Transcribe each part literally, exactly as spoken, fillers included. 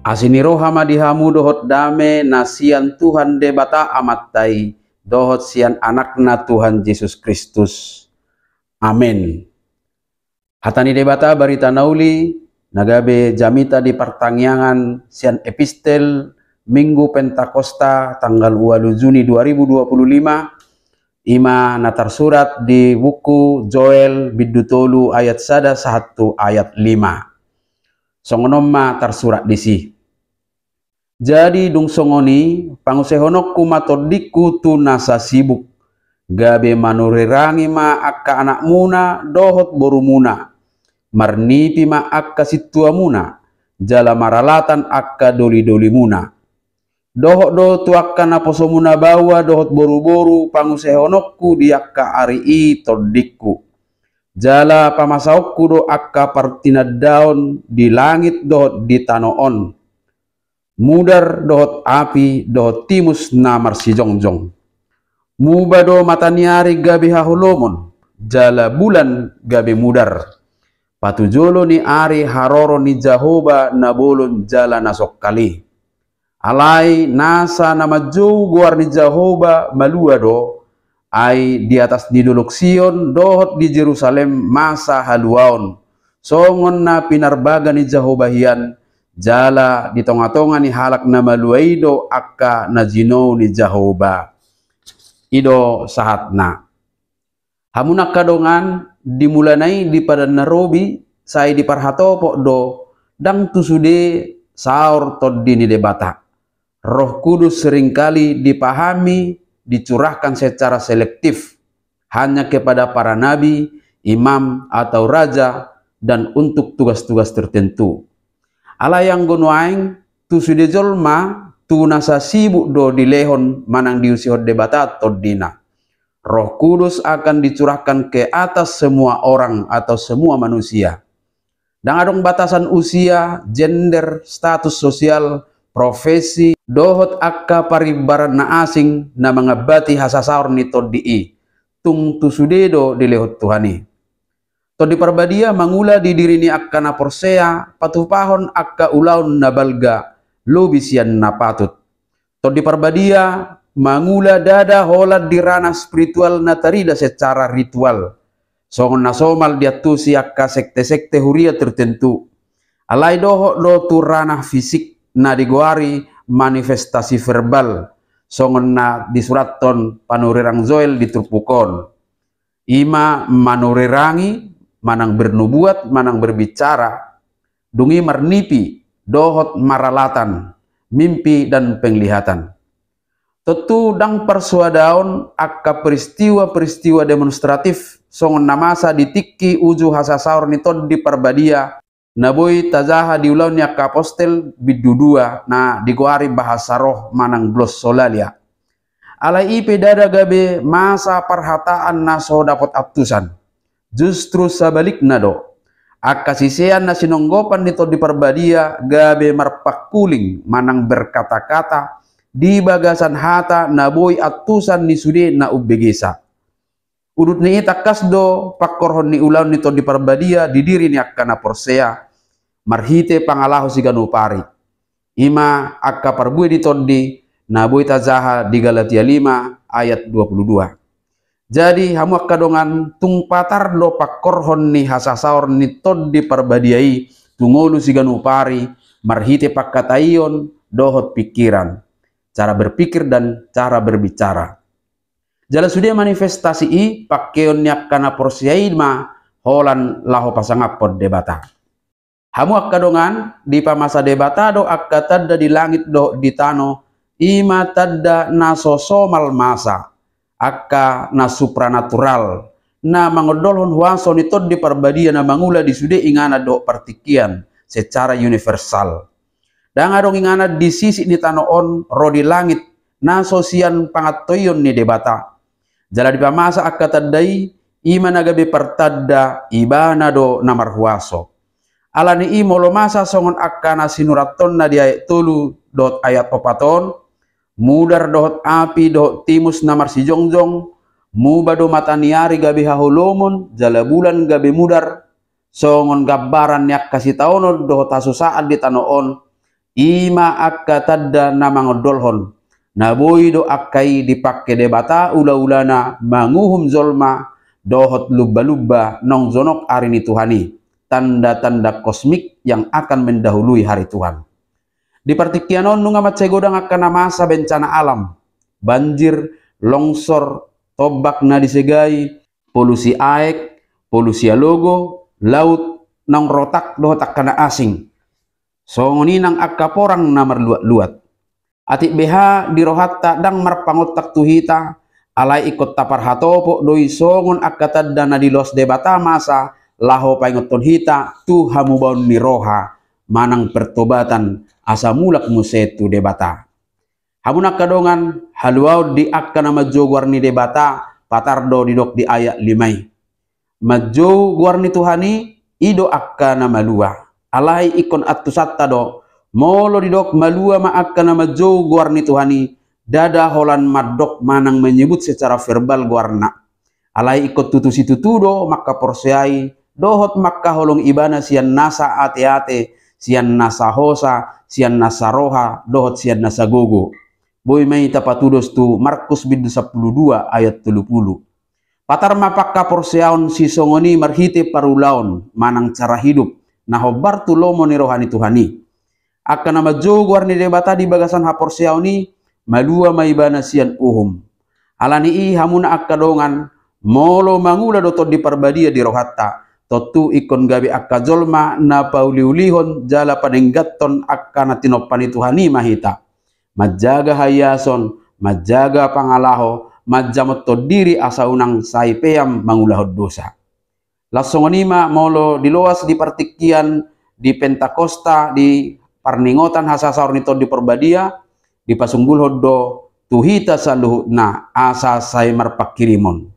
Asi ni roha ma di hamu dohot dame na sian Tuhan Debata Amanta i, dohot sian Anakna Tuhan Jesus Kristus. Amen. Hata ni Debata, barita na uli, na gabe jamita di partangiangan sian epistel Minggu Pentakosta tanggal ualu Juni dua ribu dua puluh lima, ima na tarsurat di buku Joel bindu tolu ayat sada sahat tu ayat lima. Songon on ma tarsurat disi. Jadi dung songon i, pangusehononku ma tondingku tu nasa sibuk, gabe manurerangi ma angka anakmuna dohot borumuna, marnipi ma angka sintuamuna, jala maralatan angka dolidolimuna. Dohot do tu angka naposomuna baoa dohot boruboru pangusehononku di angka ari i tondingku. Jala pamasaonku do angka partinandaon di langit dohot di tano on. Mudar dohot api dohot timus na marsijongjong. Muba do mata ni ari gabe haholomon, jala bulan gabe mudar. Patujolo ni ari haroro ni Jahowa na bolon jala na songkali. Alai nasa na manjou goar ni Jahowa malua do, ai di atas ni dolok Sion dohot di Jerusalem masa haluaon, songon na pinarbaga ni Jahowa hian, jala di tongatonga ni halak na malua i do angka na jinou ni Jahowa. I do sahatna. Hamu angka dongan, di mulana i di Padan na Robi, sai diparhatopot do, ndang tu sude saor Tondi ni Debata. Roh Kudus seringkali dipahami, dicurahkan secara selektif, hanya kepada para nabi, imam, atau raja, dan untuk tugas-tugas tertentu. Alai anggo nuaeng, tu sude jolma, tu nasa sibuk do dilehon manang diusihon Debata Tondina. Roh Kudus akan dicurahkan ke atas semua orang atau semua manusia. Ndang adong batasan usia, gender, status sosial, profesi, dohot angka parimbaran na asing na mangambati hasasaor ni Tondi i. Tung tu sude do dilehon Tuhan i. Tondi Parbadia mangula di diri ni angka na porsea, patupahon angka ulaon na balga, lobi sian na patut. Tondi Parbadia mangula ndada holan di ranah spiritual na tarida secara ritual, songon na somal diantusi angka sekte-sekte huria tertentu. Alai dohot do tu ranah fisik na digoari manifestasi verbal, songon na disurathon panurirang Joel di turpuk on. Ima manurerangi, manang bernubuat, manang berbicara, dung i marnipi, dohot maralatan, mimpi dan penglihatan. Tontu ndang parsoadaon angka peristiwa-peristiwa demonstratif songon na masa di tingki uju hasasaor ni Tondi Parbadia na boi tajaha di Ulaon ni Angka Apostel bindu dua na digoari bahasa roh manang glossolalia. Alai i pe ndada gabe masa parhataan na so dapot antusan. Justru sabalikna do. Angka sisean na sinonggopan ni Tondi Parbadia gabe marpangkuling manang berkata-kata di bagasan hata na boi antusan ni sude na umbegesa. Udut ni i tangkas do pangkorhon ni ulaon ni Tondi Parbadia di diri ni angka na porsea, marhite pangalaho siganup ari. Ima angka parbue ni Tondi na boi tajaha di Galatia lima ayat dua puluh dua. Jadi, hamu angka dongan, tung patar do pangkorhon ni hasasaor ni Tondi Parbadia i tu ngolu siganup ari, marhite pangkataion dohot pingkiran, cara berpikir dan cara berbicara. Jala sude manifestasi i, pangkeon ni angka na porsea i ma holan laho pasangaphon Debata. Hamu angka dongan, dipamasa Debata do angka tanda di langit dohot di tano, ima tanda na so somal masa, angka na supranatural, na mangondolhon huaso ni Tondi Parbadia na mangula di sude inganan dohot partingkian secara universal. Ndang adong inganan di sisik ni tano on ro di langit, na so sian pangantoion ni Debata. Jala dipamasa angka tanda i, ima na gabe partanda Ibana do na marhuaso. Alani i molo masa songon angka na sinurathonna di ayat tolu dohot ayat opat on, mudar dohot api dohot timus na marsijongjong, muba do mata ni ari gabe haholomon, jala bulan gabe mudar, songon gambaran ni angka sitaonon dohot hasusaan di tano on, I ma angka tanda na mangondolhon, na boi do angka i dipangke Debata ulaulana manguhum jolma dohot lumbalumba naung jonok ari ni Tuhan i, tanda-tanda kosmik yang akan mendahului hari Tuhan. Di partingkian on nunga mansai godang angka na masa bencana alam, banjir, longsor, tombak na disegai, polusi aek, polusi alogo, laut, naung rotak dohot angka na asing. Songon i nang angka porang na marluat-luat. Atik beha di rohanta ndang marpangontak tu hita, alai ingkon taparhatopot do i songon angka tanda na diloas Debata masa laho paingothon hita tu hamubaon ni roha manang pertobatan asa mulak muse tu Debata. Hamu na angka dongan, haluaon di angka na manjou goar ni Debata, patar do didok di ayat lima i. Manjou goar ni Tuhan i, i do angka na malua. Alai ingkon antusanta do, molo didok malua ma angka na manjou goar ni Tuhan i, ndada holan mandok manang menyebut secara verbal goarna. Alai ingkon tutu situtu do mangkaporseai dohot mangkaholongi ibana sian nasa ate-ate, sian nasa hosa, sian nasa roha dohot sian nasa gogo. Boi ma i tapatudos tu Markus bindu sampulu dua ayat tolu pulu. Patar ma pangkaporseaon sisongon i marhite parulaon manang cara hidup na hombar tu lomo ni roha ni Tuhan i. Angka na manjou goar ni Debata di bagasan haporseaon i, malua ma ibana sian uhum. Alani i hamu na angka dongan, molo mangula do Tondi Parbadia di rohanta, tontu ingkon gabe angka jolma na pauliulihon jala padengganhon angka na tinompa ni Tuhan i ma hita. Manjaga haiason, manjaga pangalaho, manjamothon diri asa unang sai peam mangulahon dosa. Laos songon i ma molo diloas di partingkian di Pentakosta, di parningotan hasasaor ni Tondi Parbadia, dipasumbulhon do tu hita saluhutna asa sai marpangkirimon.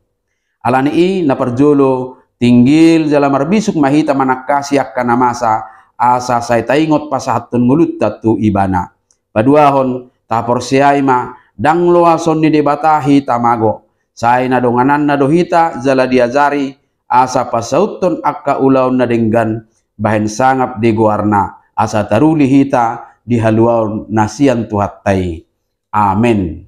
Alani i na parjolo, tinggil jala marbisuk ma hita manangkasi angka na masa, asa sai taingot pasahathon ngolunta tu ibana. Paduahon, taporseai ma, ndang loason ni Debata hita mago. Sai na dongananna do hita jala diajari, asa pasauthon angka ulaon na denggan, bahen sangap di goarna, asa taruli hita di haluaon na sian Tuhanta i. Amen.